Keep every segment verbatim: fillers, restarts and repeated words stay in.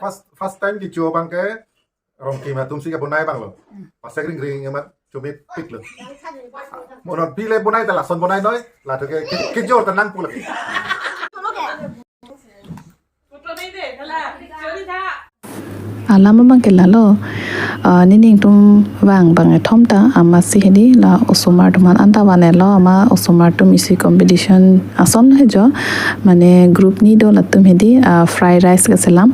First, first time kecho abang ke Rongkim atum si kebonai abang lo. Pasek ring ring amat chomepik lo. Mo non pile bonai ta lason bonai noi. La to ke ke- kejor ta nangpu lagi. Alam abang ke lalo, ah, nening atum vang abang kethom ta amatsi hedi la osomar atum aphan anta vanlo, amat osomar atum isi competition ason lo he jo, mane group ni do latum hedi, ah, fried rice keselam,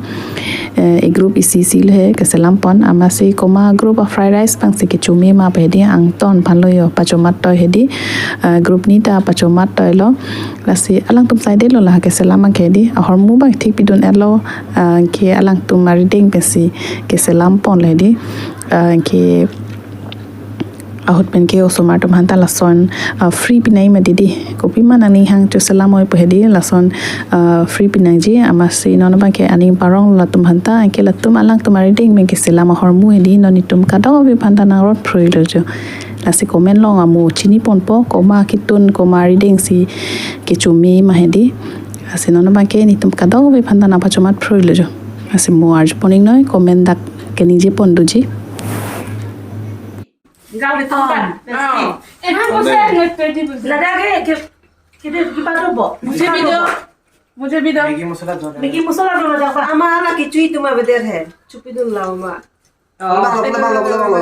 eh, e group isi isi lo he keselam pon, amatsi komat group a fried rice abangsi kechome ma pu hedi angton aphan lo jo pachomat toi hedi, ah, group ni ta pachomat toi lo. Lasi alangtum saide lo la keselam abang ke hedi, ahormu abang thik pidun-et lo, ah, ke alangtum arideng pensi keselam pon lo hedi, ah, ke ahut pen ke osomar atum aphan ta lason, ah, free pinai ma didi, kopima nangning hang choselam oi pu hedi lason, ah, free pinangji, amatsi non abang ke aning parong latum aphan ta, ke latum alangtum arideng pen keselam ahormu hedi, non netum kadokave aphan ta nangrot phrui lo jo. Lasi comment along amo chini ponpo, komat kitun komat arideng si kechome ma hedi. Lasi non abang ke netum kadokave aphan ta nangpachomat phrui lo jo. Lasi mo arju pon ingnoi, comment dak keningje pon doji. Enggak betul kan? Oh. Eh, aku saya nggak pede betul. Lada ke ke ke de kipa do bo. Muji video. Muji video. Maggi masala do. Maggi masala do lada ba. Ama ala kechui tuma beder he. Chopidun la ma. Laba lo, laba lo, laba lo.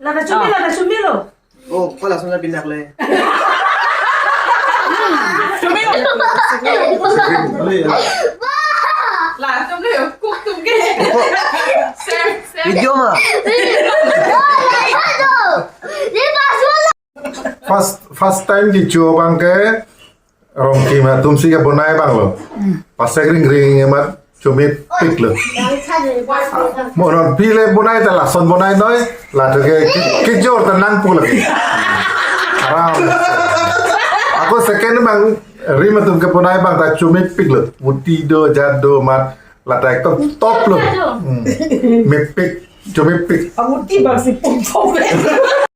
Lada chumi lada chumi lo. Oh, kau langsung na pindah le. Lah, tum ke, kuk tum ke. Sam, Sam. Video ma. First, first time kecho abang ke Rongkim atum si kebonai abang lo. Pasek ring ring amat chomepik lo. Mo non pile bonai ta lason bonai noi. La to ke ke- kejor ta nangpu lagi. Aram. Ako second abang rim atum kebonai abang ta chomepik lo. Muti do, jat do, mat la ta ekdom top lo. Hmm. Mepik, chomepik. Amuti bang si pum pum.